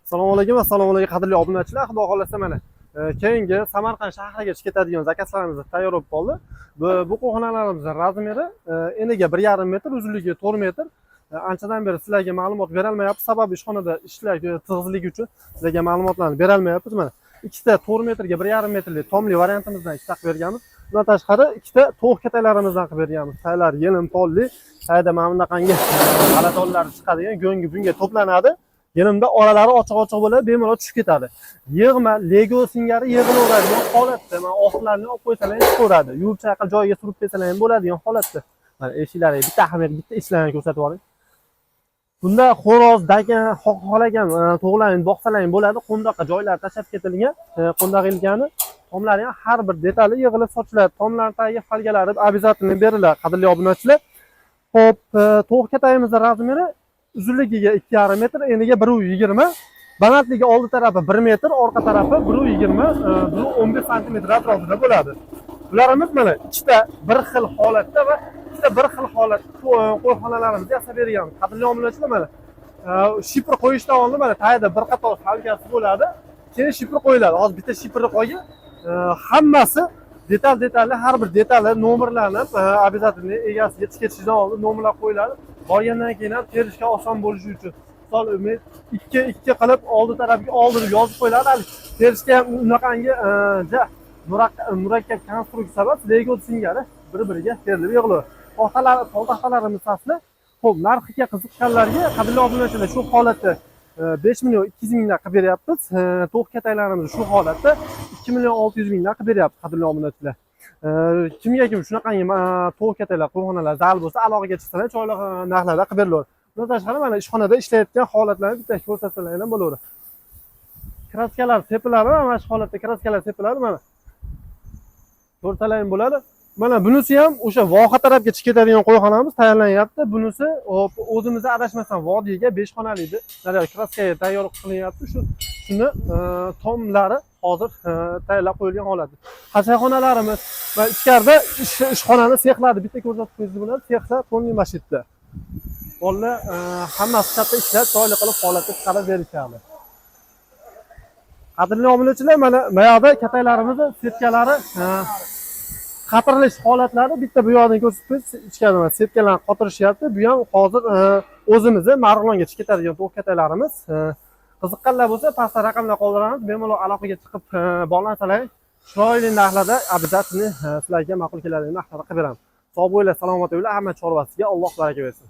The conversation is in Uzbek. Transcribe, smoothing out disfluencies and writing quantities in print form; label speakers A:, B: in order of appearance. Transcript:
A: Assalomu alaykum, assalomu alaykum, qadrli obunachilar. Xudo xohlasa, mana keyingi Samarqand shahriga chiqib ketadigan заказ larimiz tayyor bo'lib qoldi. Bu qo'yxonalarimizni размер i eniga 1,5 metr, uzunligi 4 metr. Anchadan beri sizlarga ma'lumot berolmayapmiz. Sababi ishxonada ishlar tig'izligi uchun sizlarga ma'lumotlarni berolmayapmiz. Mana ikkita 4 metrga 1,5 metrlik tomli variantimizdan ikkita qilib berganmiz. Bundan tashqari ikkita tovuq kataklarimizdan qilib berganmiz. Taylar yelim tolli, tayda mana bunaqangi g'aladonlar chiqadigan, go'ngi bunga to'planadi. Yelimda oralari ochiq-ochiq bo'ladi, bemalol tushib ketadi. Yig'ma Lego singari yig'ilaveradigan holatda, mana oxirlarini olib qo'ysalar ham chiqaveradi. Yuvib chayqab joyiga surib bersalar ham bo'ladigan holatda. Mana eshiklariga bitta ahamiyat, bitta ishlarni ko'rsatib yuboring. Bunda xo'roz, dakan, xohlagan tovuqlarni boqsalar ham bo'ladi. Qo'ndoqqa joylar tashlab ketilgan, qo'ndoq ilgani tomlari ham har bir detali yig'ilib sochiladi. Tomlar tagiga folgalari обязательно beriladi, qadrli obunachilar. Xo'p, tovuq katagimizni размер i uzunligiga 2,5 metr, eniga 1,20, balandligi oldi tarafi 1 metr, orqa tarafi 1,20, 1,15 santimetr atrofida bo'ladi. Bularimiz mana ikkita bir xil holatda va ikkita bir xil holatda qo'yxonalarimizni yasab berganmiz. Qadrli obunachilar, mana шифер qo'yishdan oldin mana tagida bir qator folgasi bo'ladi. Keyin шифер qo'yiladi. Hozir bitta шифер ni qo'ygan, hammasi detal detalli, har bir detali nomerlanib, обязательно egasiga chiqib ketishidan oldin nomerlar qo'yiladi. Borgandan keyin ham terishga oson bo'lishi uchun. Misol ikki ikki qilib oldi tarafiga oldi deb yozib qo'yiladi. Hali terishga ham unaqangi ja murakkab konstruksiya emas, Lego singari bir-biriga terilib yig'iladi. Taxtalar, taxtalarimiz asli. Xo'p, narxiga qiziqqanlarga, qadrli obunachilar, shu holatda 5 million 200 mingdan qilib beryapmiz. Tovuq kataklarimizni shu holatda 2 million 600 mingdan qilib beryapmiz, qadrli obunachilar. Kimga kim shunaqangi tovuq kataklar, qo'yxonalar zal bo'lsa, aloqaga chiqsalar, chiroyli narxlarda qilib beriladi. Bundan tashqari mana ishxonada ishlayotgan holatlarni bitta ko'rsatsalar ham bo'laveradi. Краска lar sepiladi, mana shu holatda краска lar sepiladi mana. Ko'rsalar ham bo'ladi. Mana bunisi ham o'sha voha tarafga chiqib ketadigan qo'yxonamiz tayyorlanyapti. Bunisi, hop, o'zimizda adashmasam vodiyga 5 xonali edi. Mana краска ga tayyor qilinyapti. Shuni tomlari hozir tayyorlab qo'yilgan holatda. Xashakxonalarimiz va ichkarida ishxonani sexlari bitta ko'rsatib qo'ysangiz bo'ladi. Sexlar полный masjidda. Bolalar hammasi katta ishlab, chiroyli qilib holatda chiqarib berishadi. Qadrli obunachilar, mana bu yoqda kataklarimizni setkalari qatirilish holatlari bitta bu yoqdan ko'rsatib qo'ysiz, ichkarida mana setkalarni qotirishyapti. Bu ham hozir o'zimizni Marg'ilonga chiqib ketadigan tovuq kataklarimiz. Qiziqqanlar bo'lsa, pastda raqamlar qoldiramiz. Bemalol aloqaga chiqib bog'lansalar, chiroyli narxlarda, обязательно sizlarga ma'qul keladigan narxlarda qilib beramiz. Sog' bo'linglar, salomat bo'linglar. Hamma chorvasiga Alloh baraka bersin.